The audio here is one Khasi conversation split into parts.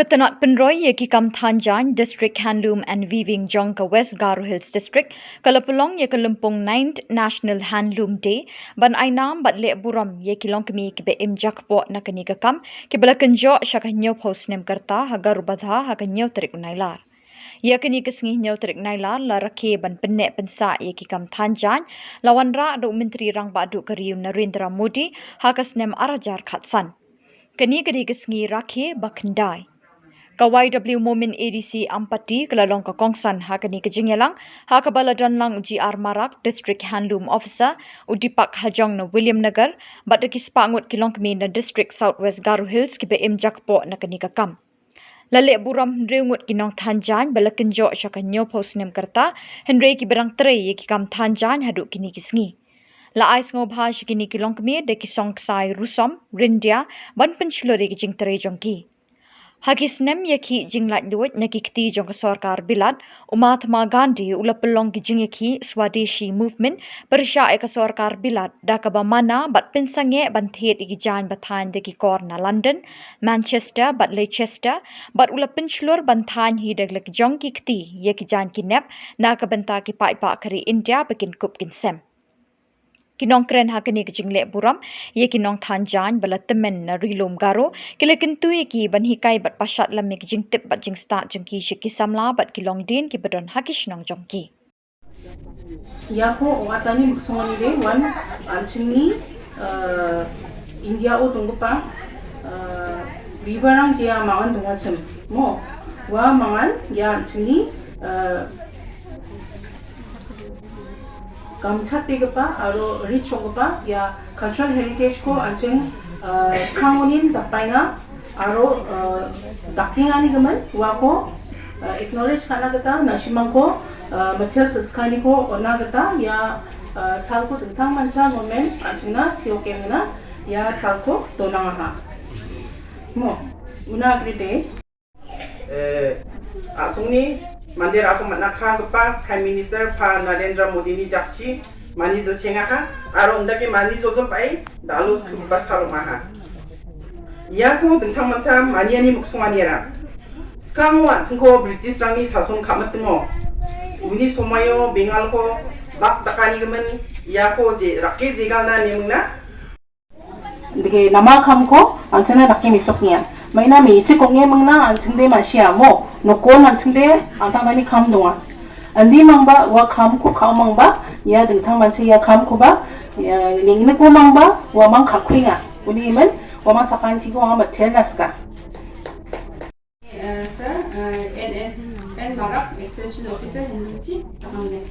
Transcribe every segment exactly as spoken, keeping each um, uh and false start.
Ka tnat pynroi ïa ki kam than jaiñ District Handloom and Weaving jong ka West Garo Hills District ka la pynlong ïa ka lympung ninth National Handloom Day ban ai nam bad leh burom ïa ki longkmie kiba im jakpoh na kane ka kam kiba la kynjoh sha ka hynñiewphew snem ka rta ha Garobadha ha ka hynñiew tarik u Nailar. Ïa kane ka sngi hynñiew tarik Nailar la rakhe ban pynneh pynsah ïa ki kam than jaiñ la wanrah da u Myntri Rangbah Duh ka ri u Narendra Modi ha ka snem ar hajar khatsan. Kane ka dei ka sngi rakhe ba khyndai. Ka Y W Momin A D C Ampati ka la long ka kongsan ha kane ka jingïalang ha kaba la don lang u G R Marak, District Handloom Officer, u Deepak Hajong na Williamnagar bad da ki spah ngut ki longkmie na District South West Garo Hills kiba im jakpoh na kane ka kam. La leh burom hynriew ngut ki nongthan jaiñ ba la kynjoh sha ka hynñiewphew snem ka rta, hynrei kiba dang trei ïa ki kam than jaiñ haduh kine ki sngi. La ai sngewbha sha kine ki longkmie da ki song ksai rusom, ryndia ban pynshlur ïa ki jingtrei jong ki. Ha ki snem ïakhih jinglaitluid na ki kti jong ka sorkar Bilat, u Mahatma Gandhi u la pynlong ki jingïakhih Swadeshi Movement pyrshah ïa ka sorkar Bilat da kaba mana bad pynsangeh ban thied ïa ki jaiñ ba thaiñ da ki kor na London, Manchester bad Leicester, bad u la pynshlur ban thaiñ hi da la ki jong ki kti ïa ki jaiñ ki nep na ka bynta ki paidbah ka ri India ba kin kup kin sem. Ki nongkren ha kane ka jingleh burom ïa ki nongthan jaiñ ba la tymmen na Ri Lum Garo ki la kyntu ïa ki ban hikai bad pashat lam ïa ki jingtip bad jingstad jong ki sha ki samla bad ki longdien kiba don ha ki shnong jong ki. Ïa ko, ong atani muksong ani de wan, an chingni, eh, India o tunggupa, eh, bibarang jia mangan tungwa chem. Mo, wa mangan, ïa an chingni, eh, gamchat pe gapa, aro rich o gapa, ïa cultural heritage ko an ching, eh, skangonin dapainga, aro, eh, dakting ani gaman, wa ko, eh, acknowledge kana kata, na shimang ko, eh, machel skani ko, ona kata, ïa, eh, sal ko tentang mancha ngomen, an ching na, sio kem na, ïa sal ko, tonang ha. Mo, una agrede. Eh, a sungni, mandir aku mat nakra gapa, Prime Minister pa Narendra Modi ni jakchi, mani dal chenga ha, aro unda ke mani zozol pai, dalos kupas haruma ha. Ïa ko dengthang mansa mani ani muksong ani ra. Skang wan sengko British rang ni sason khamat tengo. Uni somayo Bengal ko bak takani gemen ïa ko je rake je gal na ni mengna. Dege nama kham ko anchana dake misok nian. Maina mi ichi ko nge mengna anching de masia mo. Nokon anching de antang tani kham donga. Andi mangba wa kham ko kham mangba ïa dengthang mancha ïa kham ko ba ïa ning ne ko mangba wa mang khakhuinga. Uni men wa mang sakan chi ko wa matel naska. Uh, sir, uh, N S N Marak, Extension Officer, Hinduchi, Tahangle.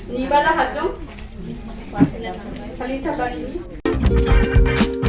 Nibala hajong. Chalita barini.